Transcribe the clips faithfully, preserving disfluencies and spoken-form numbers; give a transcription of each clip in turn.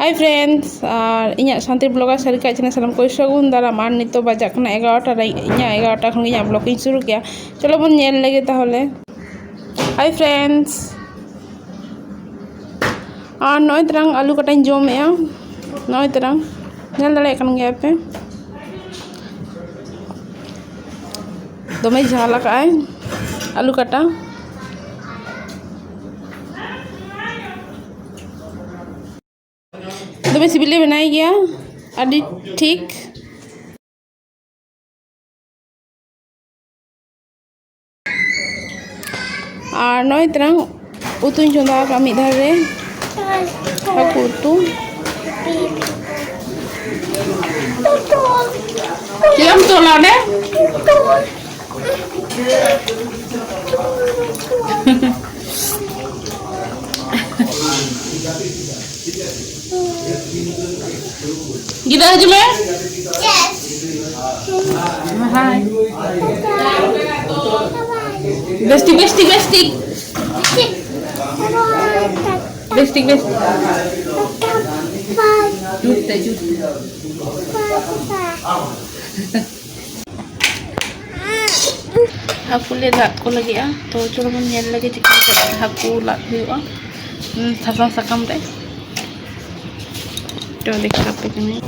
Hi friends, ᱟᱨ ᱤᱧᱟᱹᱜ ᱥᱟᱱᱛᱤ blogger ᱥᱟᱹᱨᱤᱠᱟᱜ channel ᱥᱟᱱᱟᱢ ᱠᱚ ᱥᱟᱹᱜᱩᱱ ᱫᱟᱨᱟᱢ᱾ ᱟᱨ ᱱᱤᱛᱚᱜ ᱵᱟᱡᱟᱜ ᱠᱟᱱᱟ ᱮᱜᱟᱨᱚᱴᱟ ᱨᱮ, ᱤᱧᱟᱹᱜ ᱮᱜᱟᱨᱚᱴᱟ ᱠᱷᱚᱱ ᱜᱮ ᱤᱧᱟᱹᱜ vlog ᱤᱧ ᱥᱩᱨᱩ ᱠᱮᱭᱟ᱾ ᱪᱚᱞᱚ ᱵᱚᱱ ᱧᱮᱞ ᱞᱮᱜᱮ ᱛᱟᱦᱚᱞᱮ᱾ Hi friends, ᱟᱨ ᱱᱚᱜᱼᱚᱭ ᱛᱟᱨᱟᱝ ᱟᱹᱞᱩ ᱠᱟᱴᱟᱧ ᱡᱚᱢᱮᱜᱼᱟ᱾ ᱱᱚᱜᱼᱚᱭ ᱛᱟᱨᱟᱝ ᱧᱮᱞ ᱫᱟᱲᱮᱭᱟᱜ ᱠᱟᱱ ᱜᱮᱭᱟ ᱯᱮ, ᱫᱚᱢᱮ ᱡᱷᱟᱞ ᱟᱠᱟᱜᱼᱟᱭ ᱟᱹᱞᱩ ᱠᱟᱴᱟ᱾ ᱫᱚᱢᱮ ᱥᱤᱵᱤᱞᱮ ᱵᱮᱱᱟᱣ ᱜᱮᱭᱟ, ᱟᱹᱰᱤ ᱴᱷᱤᱠ᱾ ᱟᱨ ᱱᱚᱜᱼᱚᱭ ᱛᱟᱨᱟᱝ ᱩᱛᱩᱧ ᱪᱚᱸᱫᱟ ᱟᱠᱟᱫ ᱢᱤᱫ ᱫᱷᱟᱣ ᱨᱮ, ᱦᱟᱹᱠᱩ ᱩᱛᱩ᱾ ᱪᱮᱫ ᱮᱢ ᱛᱚᱞᱟ ᱚᱸᱰᱮ? ᱜᱤᱫᱟᱹᱨ ᱦᱤᱡᱩᱜ ᱢᱮ᱾ ᱦᱟᱭ᱾ ᱵᱮᱥ ᱴᱷᱤᱠ, ᱵᱮᱥ ᱴᱷᱤᱠ, ᱵᱮᱥ ᱴᱷᱤᱠ᱾ ᱵᱮᱥ ᱴᱷᱤᱠ, ᱵᱮᱥ᱾ ᱡᱩᱛ ᱛᱮ, ᱡᱩᱛ ᱛᱮ᱾ ᱦᱟᱹᱠᱩ ᱞᱮ ᱞᱟᱫ ᱠᱚ ᱞᱟᱹᱜᱤᱫᱼᱟ᱾ ᱛᱚ ᱪᱚᱞᱚ ᱵᱚᱱ ᱧᱮᱞ ᱞᱮᱜᱮ ᱪᱤᱠᱟᱹ ᱠᱟᱛᱮ ᱦᱟᱹᱠᱩ ᱞᱟᱫ ᱦᱩᱭᱩᱜᱼᱟ, ᱩᱸ, ᱥᱟᱥᱟᱝ ᱥᱟᱠᱟᱢ ᱨᱮ᱾ ᱛᱚ ᱫᱮᱠᱷᱟᱣ ᱟᱯᱮ ᱠᱟᱹᱱᱟᱹᱧ᱾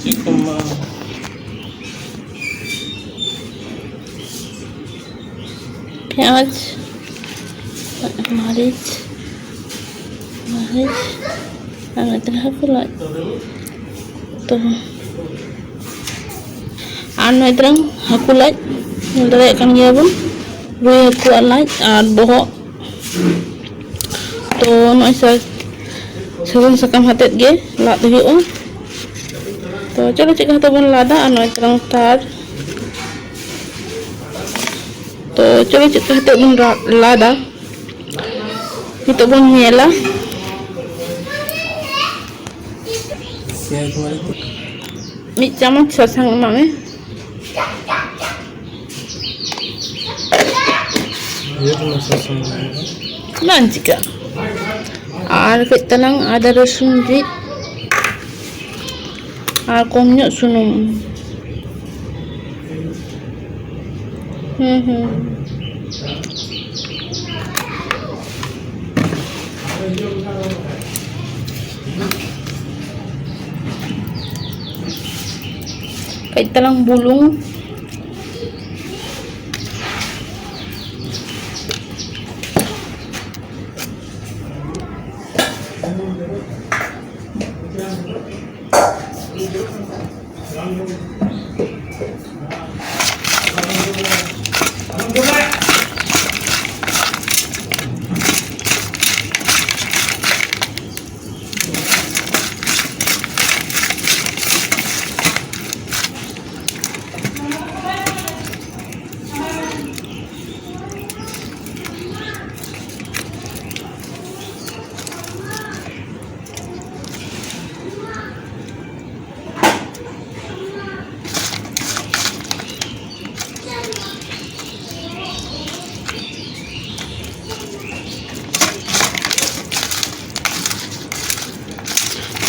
ᱪᱮᱫ ᱠᱚ ᱮᱢᱟ? ᱯᱮᱸᱭᱟᱡᱽ, ᱢᱟᱹᱨᱤᱪ, ᱢᱟᱹᱨᱤᱪ ᱟᱨ ᱢᱤᱫᱴᱮᱱ ᱦᱟᱹᱠᱩ ᱞᱟᱫ᱾ ᱛᱚ, ᱟᱨ ᱱᱚᱜᱼᱚᱭ ᱛᱟᱞᱟᱝ ᱦᱟᱹᱠᱩ ᱞᱟᱫ, ᱧᱮᱞ ᱫᱟᱲᱮᱭᱟᱜ ᱠᱟᱱ ᱜᱮᱭᱟ ᱵᱚᱱ, ᱨᱩᱭ ᱦᱟᱹᱠᱩᱣᱟᱜ ᱞᱟᱫ ᱟᱨ ᱵᱚᱦᱚᱜ᱾ ᱛᱚ, ᱱᱚᱜᱼᱚᱭ ᱥᱟ-, ᱥᱟᱥᱟᱝ ᱥᱟᱠᱟᱢ ᱦᱟᱛᱮᱫ ᱜᱮ ᱞᱟᱫ ᱦᱩᱭᱩᱜᱼᱟ᱾ ᱛᱚ, ᱪᱚᱞᱚ ᱪᱮᱫ ᱠᱟᱛᱮ ᱵᱚᱱ ᱞᱟᱫᱟ, ᱟᱨ ᱱᱚᱜᱼᱚᱭ ᱛᱟᱞᱟᱝ ᱛᱟᱨ᱾ ᱛᱚ, ᱪᱚᱞᱚ ᱪᱮᱫ ᱠᱟᱛᱮ ᱵᱚᱱ ᱨᱟ-, ᱞᱟᱫᱟ, ᱱᱤᱛᱚᱜ ᱵᱚᱱ ᱧᱮᱞᱟ᱾ ᱢᱤᱫ ᱪᱟᱢᱚᱪ ᱥᱟᱥᱟᱝ ᱮᱢᱟᱜ ᱢᱮ᱾ ᱤᱭᱟᱹ ᱠᱚ ᱢᱮᱥᱟ ᱥᱟᱱᱟ ᱠᱟᱱᱟ᱾ ᱵᱟᱝ ᱪᱤᱠᱟᱹᱜᱼᱟ᱾ ᱟᱨ ᱠᱟᱹᱡ ᱛᱟᱞᱟᱝ ᱟᱫᱟ ᱨᱟᱹᱥᱩᱱ ᱨᱤᱫ ᱟᱨ ᱠᱚᱢ ᱧᱚᱜ ᱥᱩᱱᱩᱢ᱾ ᱦᱩᱸ, ᱦᱩᱸ᱾ ᱠᱟᱹᱡ ᱛᱟᱞᱟᱝ ᱵᱩᱞᱩᱝ᱾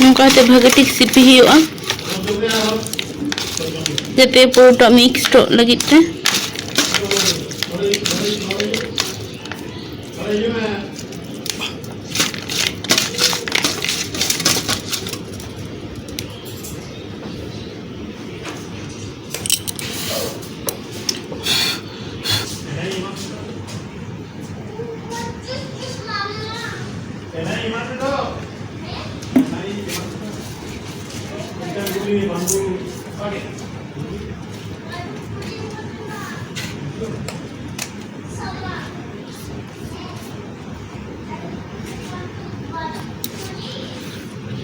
ᱱᱚᱝᱠᱟ ᱠᱟᱛᱮ ᱵᱷᱟᱜᱮ ᱴᱷᱤᱠ ᱥᱤᱯᱤ ᱦᱩᱭᱩᱜᱼᱟ, ᱡᱟᱛᱮ ᱯᱩᱨᱟᱹᱴᱟ ᱢᱤᱠᱥᱰᱚᱜ ᱞᱟᱹᱜᱤᱫ ᱛᱮ᱾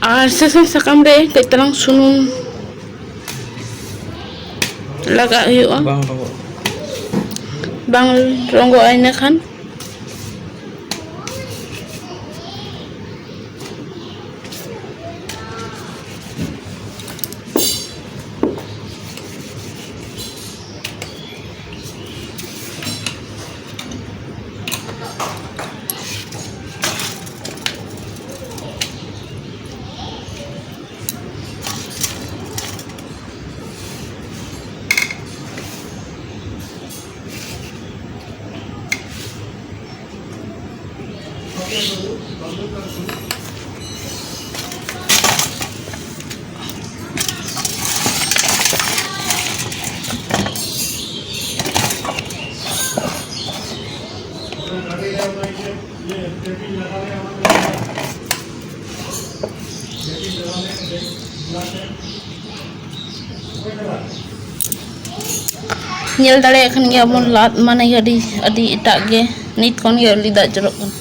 ᱟᱨ ᱥᱟᱥᱟᱝ ᱥᱟᱠᱟᱢ ᱨᱮ ᱠᱟᱹᱡ ᱛᱟᱞᱟᱝ ᱥᱩᱱᱩᱢ ᱞᱟᱜᱟᱜ ᱦᱩᱭᱩᱜᱼᱟ᱾ ᱵᱟᱝ ᱨᱚᱸᱜᱚᱜᱼᱟ᱾ ᱵᱟᱝ ᱨᱚᱸᱜᱚᱜᱼᱟ ᱤᱱᱟᱹᱠᱷᱟᱱ᱾ ᱧᱮᱞ ᱫᱟᱲᱮᱭᱟᱜ ᱠᱟᱱ ᱜᱮᱭᱟ ᱵᱚᱱ, ᱞᱟᱫ ᱢᱟᱱᱮ ᱜᱮ ᱟᱹᱰᱤ, ᱟᱹᱰᱤ ᱮᱴᱟᱜ ᱜᱮ᱾ ᱱᱤᱛ ᱠᱷᱚᱱ ᱜᱮ ᱩᱞᱤ ᱫᱟᱜ ᱡᱚᱨᱚᱜ ᱠᱟᱱᱟ᱾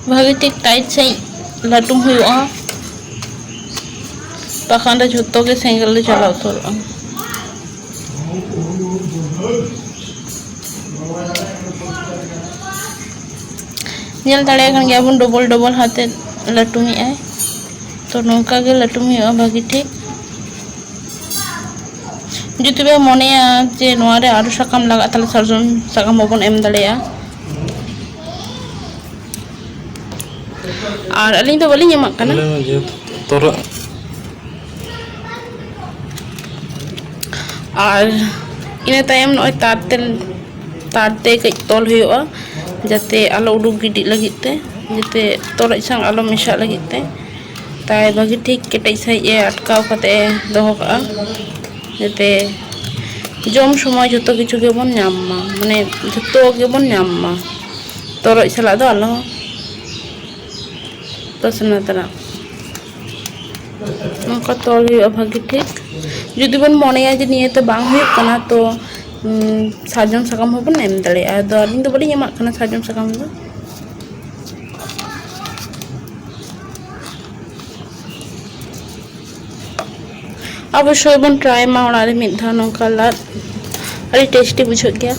ᱵᱷᱟᱜᱮ ᱴᱷᱤᱠ ᱴᱟᱭᱤᱴ ᱥᱟᱺᱦᱤᱡ ᱞᱟᱹᱴᱩᱢ ᱦᱩᱭᱩᱜᱼᱟ, ᱵᱟᱠᱷᱟᱱ ᱫᱚ ᱡᱷᱚᱛᱚ ᱜᱮ ᱥᱮᱸᱜᱮᱞ ᱨᱮ ᱪᱟᱞᱟᱣ ᱩᱛᱟᱹᱨᱚᱜᱼᱟ᱾ ᱧᱮᱞ ᱫᱟᱲᱮᱭᱟᱜ ᱠᱟᱱ ᱜᱮᱭᱟ ᱵᱚᱱ, ᱰᱚᱵᱚᱞ ᱰᱚᱵᱚᱞ ᱦᱟᱛᱮ ᱞᱟᱹᱴᱩᱢᱮᱜᱼᱟᱭ᱾ ᱛᱚ, ᱱᱚᱝᱠᱟ ᱜᱮ ᱞᱟᱹᱴᱩᱢ ᱦᱩᱭᱩᱜᱼᱟ ᱵᱷᱟᱜᱮ ᱴᱷᱤᱠ᱾ ᱡᱩᱫᱤ ᱯᱮ ᱢᱚᱱᱮᱭᱟ ᱡᱮ ᱱᱚᱣᱟ ᱨᱮ ᱟᱨᱚ ᱥᱟᱠᱟᱢ ᱞᱟᱜᱟᱜ, ᱛᱟᱦᱞᱮ ᱥᱟᱨᱡᱚᱢ ᱥᱟᱠᱟᱢ ᱦᱚᱸᱵᱚᱱ ᱮᱢ ᱫᱟᱲᱮᱭᱟᱜᱼᱟ᱾ ᱟᱨ ᱟᱹᱞᱤᱧ ᱫᱚ ᱵᱟᱹᱞᱤᱧ ᱮᱢᱟᱜ ᱠᱟᱱᱟ᱾ ᱟᱞᱮ ᱢᱟ ᱡᱮᱦᱮᱛᱩ ᱛᱚᱨᱚᱡ᱾ ᱟᱨ ᱤᱱᱟᱹ ᱛᱟᱭᱚᱢ ᱱᱚᱜᱼᱚᱭ ᱛᱟᱨ ᱛᱮ, ᱛᱟᱨ ᱛᱮ ᱠᱟᱹᱡ ᱛᱚᱞ ᱦᱩᱭᱩᱜᱼᱟ, ᱡᱟᱛᱮ ᱟᱞᱚ ᱩᱰᱩᱠ ᱜᱤᱰᱤᱜ ᱞᱟᱹᱜᱤᱫ ᱛᱮ, ᱡᱟᱛᱮ ᱛᱚᱨᱚᱡ ᱥᱟᱶ ᱟᱞᱚ ᱢᱮᱥᱟᱜ ᱞᱟᱹᱜᱤᱫ ᱛᱮ᱾ ᱛᱟᱭ ᱵᱷᱟᱹᱜᱤ ᱴᱷᱤᱠ ᱠᱮᱴᱮᱡ ᱥᱟᱺᱦᱤᱡ ᱮ ᱟᱴᱠᱟᱣ ᱠᱟᱛᱮ ᱮ ᱫᱚᱦᱚ ᱠᱟᱜᱼᱟ, ᱡᱟᱛᱮ ᱡᱚᱢ ᱥᱚᱢᱚᱭ ᱡᱷᱚᱛᱚ ᱠᱤᱪᱷᱩ ᱜᱮᱵᱚᱱ ᱧᱟᱢ ᱢᱟ, ᱢᱟᱱᱮ ᱡᱷᱚᱛᱚ ᱜᱮᱵᱚᱱ ᱧᱟᱢ ᱢᱟ, ᱛᱚᱨᱚᱡ ᱥᱟᱞᱟᱜ ᱫᱚ ᱟᱞᱚ ᱯᱟᱥᱱᱟ ᱛᱟᱨᱟ᱾ ᱱᱚᱝᱠᱟ ᱛᱚᱞ ᱦᱩᱭᱩᱜᱼᱟ ᱵᱷᱟᱹᱜᱤ ᱴᱷᱤᱠ᱾ ᱡᱩᱫᱤ ᱵᱚᱱ ᱢᱚᱱᱮᱭᱟ ᱡᱮ ᱱᱤᱭᱟᱹᱛᱮ ᱵᱟᱝ ᱦᱩᱭᱩᱜ ᱠᱟᱱᱟ, ᱛᱚ, ᱩᱢ, ᱥᱟᱨᱡᱚᱢ ᱥᱟᱠᱟᱢ ᱦᱚᱸᱵᱚᱱ ᱮᱢ ᱫᱟᱲᱮᱭᱟᱜᱼᱟ᱾ ᱟᱫᱚ ᱟᱹᱞᱤᱧ ᱫᱚ ᱵᱟᱹᱞᱤᱧ ᱮᱢᱟᱜ ᱠᱟᱱᱟ ᱥᱟᱨᱡᱚᱢ ᱥᱟᱠᱟᱢ ᱫᱚ᱾ ᱚᱵᱚᱥᱥᱳᱭ ᱵᱚᱱ ᱴᱨᱟᱭ ᱢᱟ ᱚᱲᱟᱜ ᱨᱮ ᱢᱤᱫ ᱫᱷᱟᱣ ᱱᱚᱝᱠᱟ ᱞᱟᱫ, ᱟᱹᱰᱤ ᱴᱮᱥᱴᱤ ᱵᱩᱡᱷᱟᱹᱜ ᱜᱮᱭᱟ᱾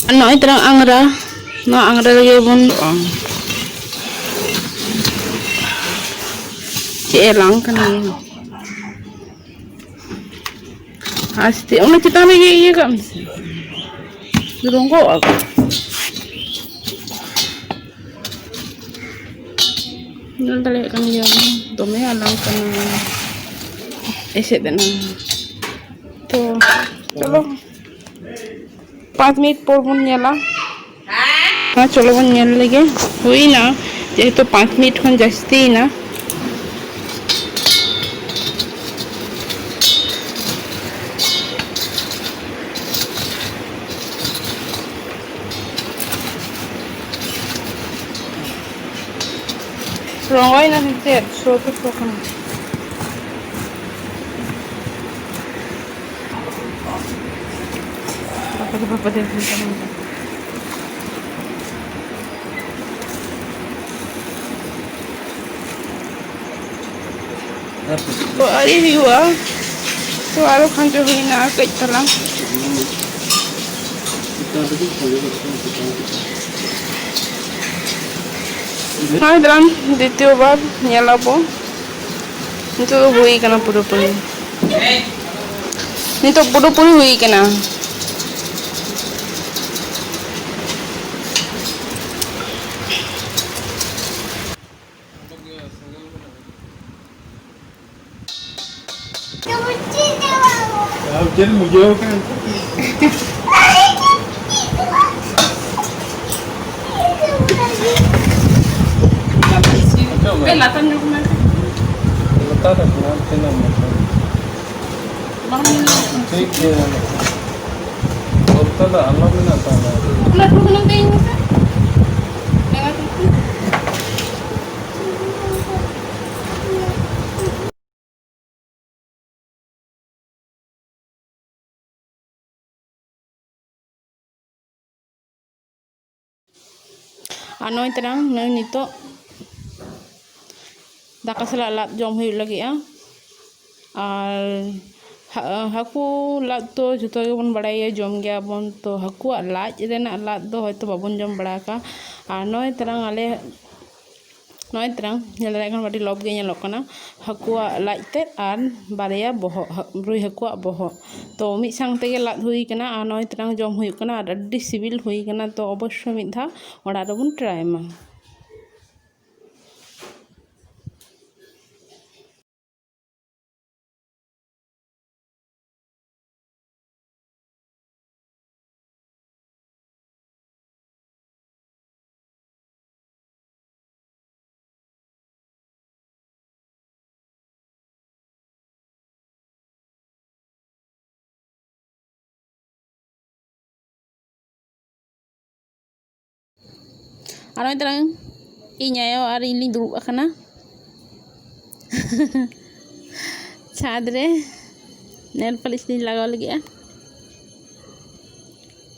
ᱟᱨ ᱱᱚᱜᱼᱚᱭ ᱛᱟᱞᱟᱝ ᱟᱝᱨᱟ, ᱱᱚᱣᱟ ᱟᱝᱨᱟ ᱨᱮᱜᱮ ᱵᱚᱱ ᱪᱮᱫ ᱮ ᱞᱟᱝ ᱠᱟᱱᱟ᱾ ᱟᱥᱛᱮ ᱚᱱᱟ ᱪᱮᱛᱟᱱ ᱨᱮᱜᱮ ᱤᱭᱟᱹ ᱠᱟᱜ ᱢᱮᱥᱮ, ᱨᱚᱸᱜᱚᱜᱼᱟ᱾ ᱧᱮᱞ ᱫᱟᱲᱮᱭᱟᱜ ᱠᱟᱱ ᱜᱮᱭᱟ ᱵᱚᱱ, ᱫᱚᱢᱮ ᱟᱞᱟᱝ ᱠᱟᱱᱟ, ᱮᱥᱮᱫ ᱮᱱᱟ᱾ ᱛᱚ ᱪᱚᱞᱚ, ᱯᱟᱸᱪ ᱢᱤᱱᱤᱴ ᱯᱚᱨ ᱵᱚᱱ ᱧᱮᱞᱟ᱾ ᱦᱮᱸ, ᱪᱚᱞᱚ ᱵᱚᱱ ᱧᱮᱞ ᱞᱮᱜᱮ᱾ ᱦᱩᱭᱱᱟ, ᱡᱮᱦᱮᱛᱩ ᱯᱟᱸᱪ ᱢᱤᱱᱤᱴ ᱠᱷᱚᱱ ᱡᱟᱹᱥᱛᱤᱭᱮᱱᱟ᱾ ᱨᱚᱸᱜᱚᱭᱮᱱᱟ ᱥᱮ ᱪᱮᱫ? ᱥᱚ ᱫᱚ ᱥᱚ ᱠᱟᱱᱟ᱾ ᱵᱟᱯᱨᱮ, ᱵᱟᱯᱨᱮ, ᱵᱟᱯᱨᱮ᱾ ᱛᱚ ᱟᱹᱣᱨᱤ ᱦᱩᱭᱩᱜᱼᱟ, ᱛᱚ ᱟᱨᱚ ᱠᱷᱟᱱᱪᱚ ᱦᱩᱭᱱᱟ ᱟᱨ ᱠᱟᱹᱡ ᱛᱟᱞᱟᱝ᱾ ᱱᱚᱜᱼᱚᱭ ᱫᱟᱞᱟᱝ ᱫᱤᱛᱤᱭᱚ ᱵᱟᱨ ᱧᱮᱞ ᱟᱵᱚ᱾ ᱱᱤᱛᱚᱜ ᱫᱚ ᱦᱩᱭ ᱠᱟᱱᱟ ᱯᱩᱨᱟᱹᱯᱩᱨᱤ, ᱱᱤᱛᱚᱜ ᱯᱩᱨᱟᱹᱯᱩᱨᱤ ᱦᱩᱭ ᱠᱟᱱᱟ᱾ ᱟᱨ ᱪᱮᱫ ᱮᱢ ᱵᱩᱡᱷᱟᱹᱣ ᱠᱟᱱᱟ? ᱞᱟᱛᱟᱨ ᱧᱚᱜ ᱢᱮ᱾ ᱞᱟᱛᱟᱨ ᱨᱮ ᱠᱟᱱᱟ, ᱛᱤᱱᱟᱹᱜ ᱢᱚᱴᱟ? ᱵᱟᱝ ᱧᱮᱞᱚᱜ ᱠᱟᱱᱟ᱾ ᱴᱷᱤᱠ ᱜᱮᱭᱟ᱾ ᱚᱱᱛᱮ ᱫᱚ ᱟᱞᱚ ᱢᱮᱱᱟᱜ ᱛᱟᱢᱟ᱾ ᱞᱟᱹᱴᱩ ᱠᱟᱱᱟ ᱛᱮ ᱤᱧ ᱢᱚᱛᱚ᱾ ᱮᱸᱜᱟᱛ ᱞᱮᱠᱟ᱾ ᱟᱨ ᱱᱚᱜᱼᱚᱭ ᱛᱟᱞᱟᱝ ᱱᱚᱜᱼᱚᱭ ᱱᱤᱛᱚᱜ ᱫᱟᱠᱟ ᱥᱟᱞᱟᱜ ᱞᱟᱫ ᱡᱚᱢ ᱦᱩᱭᱩᱜ ᱞᱟᱹᱜᱤᱫᱼᱟ᱾ ᱟᱨ ᱦᱟ-, ᱦᱟᱹᱠᱩ ᱞᱟᱫ ᱫᱚ ᱡᱚᱛᱚ ᱜᱮᱵᱚᱱ ᱵᱟᱲᱟᱭᱟ, ᱡᱚᱢ ᱜᱮᱭᱟᱵᱚᱱ᱾ ᱛᱚ ᱦᱟᱹᱠᱩᱣᱟᱜ ᱞᱟᱡ ᱨᱮᱱᱟᱜ ᱞᱟᱫ ᱫᱚ ᱦᱚᱭᱛᱳ ᱵᱟᱵᱚᱱ ᱡᱚᱢ ᱵᱟᱲᱟ ᱟᱠᱟᱫᱼᱟ᱾ ᱟᱨ ᱱᱚᱜᱼᱚᱭ ᱛᱟᱞᱟᱝ ᱟᱞᱮ ᱱᱚᱜᱼᱚᱭ ᱛᱟᱞᱟᱝ ᱧᱮᱞ ᱫᱟᱲᱮᱭᱟᱜ ᱠᱟᱱᱟ, ᱟᱹᱰᱤ ᱞᱚᱵᱽ ᱜᱮ ᱧᱮᱞᱚᱜ ᱠᱟᱱᱟ᱾ ᱦᱟᱹᱠᱩᱣᱟᱜ ᱞᱟᱡ ᱛᱮᱫ ᱟᱨ ᱵᱟᱨᱭᱟ ᱵᱚᱦᱚᱜ, ᱦᱟ-, ᱨᱩᱭ ᱦᱟᱹᱠᱩᱣᱟᱜ ᱵᱚᱦᱚᱜ᱾ ᱛᱚ ᱢᱤᱫ ᱥᱟᱶ ᱛᱮᱜᱮ ᱞᱟᱫ ᱦᱩᱭ ᱠᱟᱱᱟ ᱟᱨ ᱱᱚᱜᱼᱚᱭ ᱛᱟᱞᱟᱝ ᱡᱚᱢ ᱦᱩᱭᱩᱜ ᱠᱟᱱᱟ ᱟᱨ ᱟᱹᱰᱤ ᱥᱤᱵᱤᱞ ᱦᱩᱭ ᱠᱟᱱᱟ᱾ ᱛᱚ ᱚᱵᱚᱥᱥᱳᱭ ᱢᱤᱫ ᱫᱷᱟᱣ ᱚᱲᱟᱜ ᱨᱮᱵᱚᱱ ᱴᱨᱟᱭ ᱢᱟ᱾ ᱟᱨ ᱱᱚᱜᱼᱚᱭ ᱛᱟᱞᱟᱝ ᱤᱧ ᱟᱭᱳ ᱟᱨ ᱤᱧ ᱞᱤᱧ ᱫᱩᱲᱩᱵ ᱟᱠᱟᱱᱟ ᱪᱷᱟᱫᱽ ᱨᱮ᱾ ᱱᱮᱞ ᱯᱟᱹᱞᱤᱥ ᱞᱤᱧ ᱞᱟᱜᱟᱣ ᱞᱟᱹᱜᱤᱫᱼᱟ᱾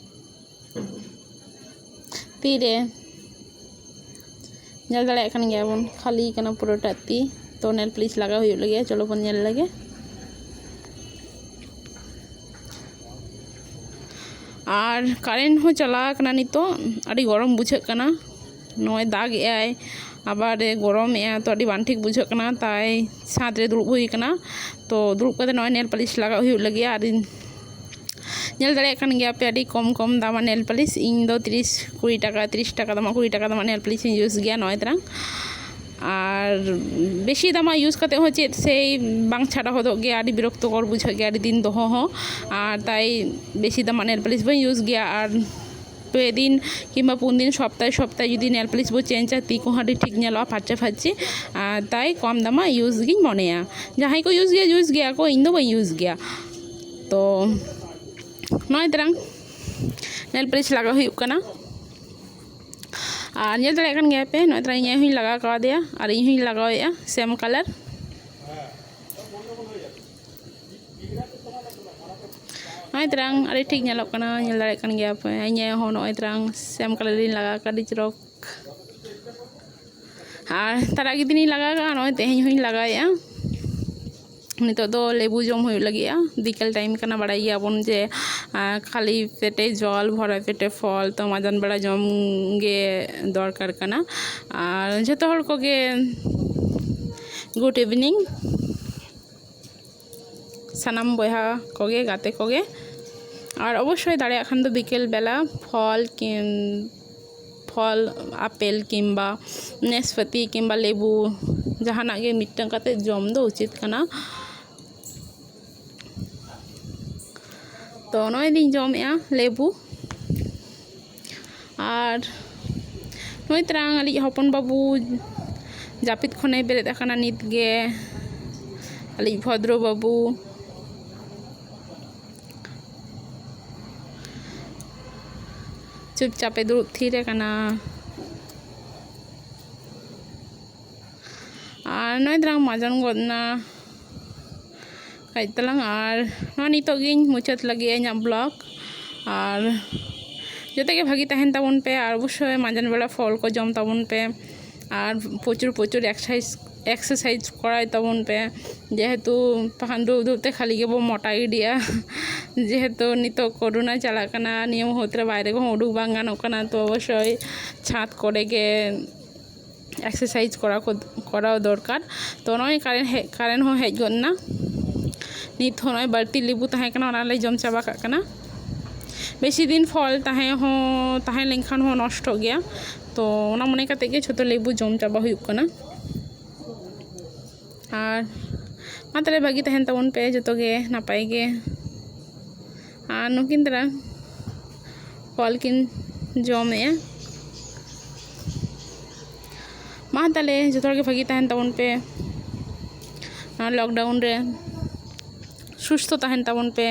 ᱛᱤᱨᱮ ᱧᱮᱞ ᱫᱟᱲᱮᱭᱟᱜ ᱠᱟᱱ ᱜᱮᱭᱟ ᱵᱚᱱ, ᱠᱷᱟᱹᱞᱤ ᱠᱟᱱᱟ ᱯᱩᱨᱟᱹᱴᱟᱜ ᱛᱤ᱾ ᱛᱚ ᱱᱮᱞ ᱯᱟᱹᱞᱤᱥ ᱞᱟᱜᱟᱣ ᱦᱩᱭᱩᱜ ᱞᱟᱹᱜᱤᱫ᱾ ᱪᱚᱞᱚ ᱵᱚᱱ ᱧᱮᱞ ᱞᱮᱜᱮ᱾ ᱟᱨ ᱠᱟᱨᱮᱱᱴ ᱦᱚᱸ ᱪᱟᱞᱟᱣ ᱟᱠᱟᱱᱟ ᱱᱤᱛᱚᱜ᱾ ᱟᱹᱰᱤ ᱜᱚᱨᱚᱢ ᱵᱩᱡᱷᱟᱹᱜ ᱠᱟᱱᱟ᱾ ᱱᱚᱜᱼᱚᱭ ᱫᱟᱜ ᱮᱜᱼᱟᱭ, ᱟᱵᱟᱨ ᱮ ᱜᱚᱨᱚᱢᱮᱜᱼᱟ, ᱛᱚ ᱟᱹᱰᱤ ᱵᱟᱝ ᱴᱷᱤᱠ ᱵᱩᱡᱷᱟᱹᱜ ᱠᱟᱱᱟ᱾ ᱛᱟᱭ ᱪᱷᱟᱫᱽ ᱨᱮ ᱫᱩᱲᱩᱵ ᱦᱩᱭ ᱠᱟᱱᱟ᱾ ᱛᱚ ᱫᱩᱲᱩᱵ ᱠᱟᱛᱮ ᱱᱚᱜᱼᱚᱭ ᱱᱮᱞ ᱯᱟᱹᱞᱤᱥ ᱞᱟᱜᱟᱣ ᱦᱩᱭᱩᱜ ᱞᱟᱹᱜᱤᱫ᱾ ᱟᱨ ᱧᱮᱞ ᱫᱟᱲᱮᱭᱟᱜ ᱠᱟᱱ ᱜᱮᱭᱟ ᱯᱮ, ᱟᱹᱰᱤ ᱠᱚᱢ ᱠᱚᱢ ᱫᱟᱢᱟᱜ ᱱᱮᱞ ᱯᱟᱹᱞᱤᱥ᱾ ᱤᱧ ᱫᱚ ᱛᱤᱨᱤᱥ, ᱠᱩᱲᱤ ᱴᱟᱠᱟ, ᱛᱤᱨᱤᱥ ᱴᱟᱠᱟ ᱫᱟᱢᱟᱜ, ᱠᱩᱲᱤ ᱴᱟᱠᱟ ᱫᱟᱢᱟᱜ ᱱᱮᱞ ᱯᱟᱹᱞᱤᱥ ᱤᱧ ᱤᱭᱩᱡᱽ ᱜᱮᱭᱟ ᱱᱚᱜᱼᱚᱭ ᱛᱟᱨᱟᱝ᱾ ᱟᱨ ᱵᱮᱥᱤ ᱫᱟᱢᱟᱜ ᱤᱭᱩᱡᱽ ᱠᱟᱛᱮ ᱦᱚᱸ ᱪᱮᱫ ᱥᱮᱭ ᱵᱟᱝ ᱪᱷᱟᱰᱟ ᱦᱚᱫᱚᱜ ᱜᱮᱭᱟ, ᱟᱹᱰᱤ ᱵᱤᱨᱚᱠᱛᱚᱠᱚᱨ ᱵᱩᱡᱷᱟᱹᱜ ᱜᱮᱭᱟ ᱟᱹᱰᱤ ᱫᱤᱱ ᱫᱚᱦᱚ ᱦᱚᱸ᱾ ᱟᱨ ᱛᱟᱭ ᱵᱮᱥᱤ ᱫᱟᱢᱟᱜ ᱱᱮᱞ ᱯᱟᱹᱞᱤᱥ ᱵᱟᱹᱧ ᱤᱭᱩᱡᱽ ᱜᱮᱭᱟ᱾ ᱟᱨ ᱯᱮ ᱫᱤᱱ ᱠᱤᱝᱵᱟ ᱯᱩᱱ ᱫᱤᱱ, ᱥᱚᱯᱛᱟᱦᱮ ᱥᱚᱯᱛᱟᱦᱮ ᱡᱩᱫᱤ ᱱᱮᱞ ᱯᱟᱹᱞᱤᱥ ᱵᱚ ᱪᱮᱧᱡᱟ, ᱛᱤ ᱠᱚᱦᱚᱸ ᱟᱹᱰᱤ ᱴᱷᱤᱠ ᱧᱮᱞᱚᱜᱼᱟ, ᱯᱷᱟᱨᱪᱟ ᱯᱷᱟᱹᱨᱪᱤ᱾ ᱟᱨ ᱛᱟᱭ ᱠᱚᱢ ᱫᱟᱢᱟᱜ ᱤᱭᱩᱡᱽ ᱜᱤᱧ ᱢᱚᱱᱮᱭᱟ᱾ ᱡᱟᱦᱟᱸᱭ ᱠᱚ ᱤᱭᱩᱡᱽ ᱜᱮᱭᱟ, ᱤᱭᱩᱡᱽ ᱜᱮᱭᱟ ᱠᱚ, ᱤᱧ ᱫᱚ ᱵᱟᱹᱧ ᱤᱭᱩᱡᱽ ᱜᱮᱭᱟ᱾ ᱛᱚ ᱱᱚᱜᱼᱚᱭ ᱛᱟᱨᱟᱝ ᱱᱮᱞ ᱯᱟᱹᱞᱤᱥ ᱞᱟᱜᱟᱣ ᱦᱩᱭᱩᱜ ᱠᱟᱱᱟ᱾ ᱟᱨ ᱧᱮᱞ ᱫᱟᱲᱮᱭᱟᱜ ᱠᱟᱱ ᱜᱮᱭᱟ ᱯᱮ, ᱱᱚᱜᱼᱚᱭ ᱛᱟᱨᱟᱝ ᱤᱧ ᱦᱚᱸᱧ ᱞᱟᱜᱟᱣ ᱠᱟᱣᱫᱮᱭᱟ ᱟᱨ ᱤᱧ ᱦᱚᱸᱧ ᱞᱟᱜᱟᱣᱮᱫᱼᱟ ᱥᱮᱢ ᱠᱟᱞᱟᱨ᱾ ᱱᱚᱜᱼᱚᱭ ᱛᱟᱨᱟᱝ ᱟᱹᱰᱤ ᱴᱷᱤᱠ ᱧᱮᱞᱚᱜ ᱠᱟᱱᱟ, ᱧᱮᱞ ᱫᱟᱲᱮᱭᱟᱜ ᱠᱟᱱ ᱜᱮᱭᱟ ᱯᱮ᱾ ᱤᱧ ᱟᱭᱳ ᱦᱚᱸ ᱱᱚᱜᱼᱚᱭ ᱛᱟᱨᱟᱝ ᱥᱮᱢ ᱠᱟᱞᱟᱨ ᱤᱧ ᱞᱟᱜᱟᱣ ᱠᱟᱫᱟ, ᱟᱹᱰᱤ ᱪᱚᱨᱚᱠ᱾ ᱟᱨ ᱛᱟᱨᱟ ᱜᱮ ᱫᱤᱱᱤᱧ ᱞᱟᱜᱟᱣ ᱠᱟᱜᱼᱟ, ᱱᱚᱜᱼᱚᱭ ᱛᱮᱦᱮᱧ ᱦᱚᱸᱧ ᱞᱟᱜᱟᱣᱮᱫᱼᱟ᱾ ᱱᱤᱛᱚᱜ ᱫᱚ ᱞᱮᱵᱩ ᱡᱚᱢ ᱦᱩᱭᱩᱜ ᱞᱟᱹᱜᱤᱫᱼᱟ, ᱵᱤᱠᱮᱞ ᱴᱟᱭᱤᱢ ᱠᱟᱱᱟ᱾ ᱵᱟᱲᱟᱭ ᱜᱮᱭᱟᱵᱚᱱ ᱡᱮ ᱟᱨ ᱠᱷᱟᱹᱞᱤ ᱯᱮᱴᱮ ᱡᱚᱞ, ᱵᱷᱚᱨᱟ ᱯᱮᱴᱮ ᱯᱷᱚᱞ, ᱛᱚ ᱢᱟᱡᱟᱱ ᱵᱮᱲᱟ ᱡᱚᱢ ᱜᱮ ᱫᱚᱨᱠᱟᱨ ᱠᱟᱱᱟ᱾ ᱟᱨ ᱡᱷᱚᱛᱚ ᱦᱚᱲ ᱠᱚᱜᱮ ᱜᱩᱰ ᱤᱵᱷᱤᱱᱤᱝ ᱥᱟᱱᱟᱢ ᱵᱚᱭᱦᱟ ᱠᱚᱜᱮ, ᱜᱟᱛᱮ ᱠᱚᱜᱮ᱾ ᱟᱨ ᱚᱵᱚᱥᱥᱳᱭ ᱫᱟᱲᱮᱭᱟᱜ ᱠᱷᱟᱱ ᱫᱚ ᱵᱤᱠᱮᱞ ᱵᱮᱞᱟ ᱯᱷᱚᱞ ᱠᱤᱱ ᱯᱷᱚᱞ, ᱟᱯᱮᱞ ᱠᱤᱢᱵᱟ ᱱᱮᱥᱯᱟᱛᱤ ᱠᱤᱢᱵᱟ ᱞᱮᱵᱩ, ᱡᱟᱦᱟᱱᱟᱜ ᱜᱮ ᱢᱤᱫᱴᱟᱝ ᱠᱟᱛᱮ ᱡᱚᱢ ᱫᱚ ᱩᱪᱤᱛ ᱠᱟᱱᱟ᱾ ᱛᱚ ᱱᱚᱜᱼᱚᱭ ᱞᱤᱧ ᱡᱚᱢᱮᱜᱼᱟ ᱞᱮᱵᱩ᱾ ᱟᱨ ᱱᱚᱜᱼᱚᱭ ᱛᱟᱨᱟᱝ ᱟᱹᱞᱤᱡ ᱦᱚᱯᱚᱱ ᱵᱟᱹᱵᱩ ᱡᱟᱹᱯᱤᱫ ᱠᱷᱚᱱᱮ ᱵᱮᱨᱮᱫ ᱟᱠᱟᱱᱟ ᱱᱤᱛ ᱜᱮ᱾ ᱟᱹᱞᱤᱡ ᱵᱷᱚᱫᱨᱚ ᱵᱟᱹᱵᱩ ᱪᱩᱯᱪᱟᱯᱮ ᱫᱩᱲᱩᱵ ᱛᱷᱤᱨ ᱟᱠᱟᱱᱟ᱾ ᱟᱨ ᱱᱚᱜᱼᱚᱭ ᱛᱟᱞᱟᱝ ᱢᱟᱡᱟᱱ ᱜᱚᱫ ᱮᱱᱟ ᱠᱟᱹᱡ ᱛᱟᱞᱟᱝ᱾ ᱟᱨ ᱱᱚᱣᱟ ᱱᱤᱛᱚᱜ ᱜᱤᱧ ᱢᱩᱪᱟᱹᱫ ᱞᱟᱹᱜᱤᱫ ᱤᱧᱟᱹᱜ ᱵᱞᱚᱜ᱾ ᱟᱨ ᱡᱚᱛᱚ ᱜᱮ ᱵᱷᱟᱹᱜᱤ ᱛᱟᱦᱮᱱ ᱛᱟᱵᱚᱱ ᱯᱮ᱾ ᱟᱨ ᱚᱵᱚᱥᱥᱳᱭ ᱢᱟᱡᱟᱱ ᱵᱮᱲᱟ ᱯᱷᱚᱞ ᱠᱚ ᱡᱚᱢ ᱛᱟᱵᱚᱱ ᱯᱮ᱾ ᱟᱨ ᱯᱨᱚᱪᱩᱨ ᱯᱨᱚᱪᱩᱨ ᱮᱠᱥᱟᱨᱥᱟᱭᱤᱡᱽ ᱮᱠᱥᱟᱨᱥᱟᱭᱤᱡᱽ ᱠᱚᱨᱟᱣ ᱛᱟᱵᱚᱱ ᱯᱮ᱾ ᱡᱮᱦᱮᱛᱩ ᱵᱟᱠᱷᱟᱱ ᱫᱩᱲᱩᱵ ᱫᱩᱲᱩᱵ ᱛᱮ ᱠᱷᱟᱹᱞᱤ ᱜᱮᱵᱚ ᱢᱚᱴᱟ ᱜᱤᱰᱤᱜᱼᱟ᱾ ᱡᱮᱦᱮᱛᱩ ᱱᱤᱛᱚᱜ ᱠᱳᱨᱳᱱᱟ ᱪᱟᱞᱟᱜ ᱠᱟᱱᱟ, ᱱᱤᱭᱟᱹ ᱢᱩᱦᱩᱨᱛ ᱨᱮ ᱵᱟᱭᱨᱮ ᱠᱚᱦᱚᱸ ᱩᱰᱩᱠ ᱵᱟᱝ ᱜᱟᱱᱚᱜ ᱠᱟᱱᱟ᱾ ᱛᱚ ᱚᱵᱚᱥᱥᱳᱭ ᱪᱷᱟᱸᱫᱽ ᱠᱚᱨᱮ ᱜᱮ ᱮᱠᱥᱟᱨᱥᱟᱭᱤᱡᱽ ᱠᱚᱨᱟᱣ ᱠᱚ ᱠᱚᱨᱟᱣ ᱫᱚᱨᱠᱟᱨ᱾ ᱛᱚ ᱱᱚᱜᱼᱚᱭ ᱠᱟᱨᱮᱱᱴ ᱦᱮᱡ ᱠᱟᱨᱮᱱᱴ ᱦᱚᱸ ᱦᱮᱡ ᱜᱚᱫ ᱮᱱᱟ᱾ ᱱᱤᱛ ᱦᱚᱸ ᱱᱚᱜᱼᱚᱭ ᱵᱟᱹᱲᱛᱤ ᱞᱮᱵᱩ ᱛᱟᱦᱮᱸ ᱠᱟᱱᱟ, ᱚᱱᱟ ᱞᱮ ᱡᱚᱢ ᱪᱟᱵᱟ ᱠᱟᱜ ᱠᱟᱱᱟ᱾ ᱵᱮᱥᱤ ᱫᱤᱱ ᱯᱷᱚᱞ ᱛᱟᱦᱮᱸ ᱦᱚᱸ ᱛᱟᱦᱮᱸ ᱞᱮᱱᱠᱷᱟᱱ ᱦᱚᱸ ᱱᱚᱥᱴᱚᱜ ᱜᱮᱭᱟ᱾ ᱛᱚ ᱚᱱᱟ ᱢᱚᱱᱮ ᱠᱟᱛᱮ ᱜᱮ ᱡᱷᱚᱛᱚ ᱞᱮᱵᱩ ᱡᱚᱢ ᱪᱟᱵᱟ ᱦᱩᱭᱩᱜ ᱠᱟᱱᱟ᱾ ᱟᱨ ᱢᱟ ᱛᱟᱦᱞᱮ ᱵᱷᱟᱹᱜᱤ ᱛᱟᱦᱮᱱ ᱛᱟᱵᱚᱱ ᱯᱮ ᱡᱚᱛᱚ ᱜᱮ, ᱱᱟᱯᱟᱭ ᱜᱮ᱾ ᱟᱨ ᱱᱩᱠᱤᱱ ᱛᱟᱨᱟ ᱯᱷᱚᱞ ᱠᱤᱱ ᱡᱚᱢᱮᱜᱼᱟ᱾ ᱢᱟ ᱛᱟᱦᱞᱮ ᱡᱚᱛᱚ ᱦᱚᱲ ᱜᱮ ᱵᱷᱟᱹᱜᱤ ᱛᱟᱦᱮᱱ ᱛᱟᱵᱚᱱ ᱯᱮ ᱱᱚᱣᱟ ᱞᱚᱠᱰᱟᱣᱩᱱ ᱨᱮ, ᱥᱩᱥᱛᱷᱚ ᱛᱟᱦᱮᱱ ᱛᱟᱵᱚᱱ ᱯᱮ᱾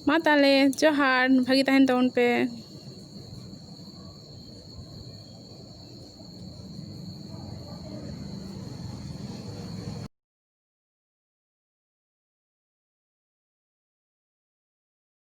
ᱢᱟ ᱛᱟᱦᱞᱮ ᱡᱚᱦᱟᱨ, ᱵᱷᱟᱹᱜᱤ ᱛᱟᱦᱮᱱ ᱛᱟᱵᱚᱱ ᱯᱮ᱾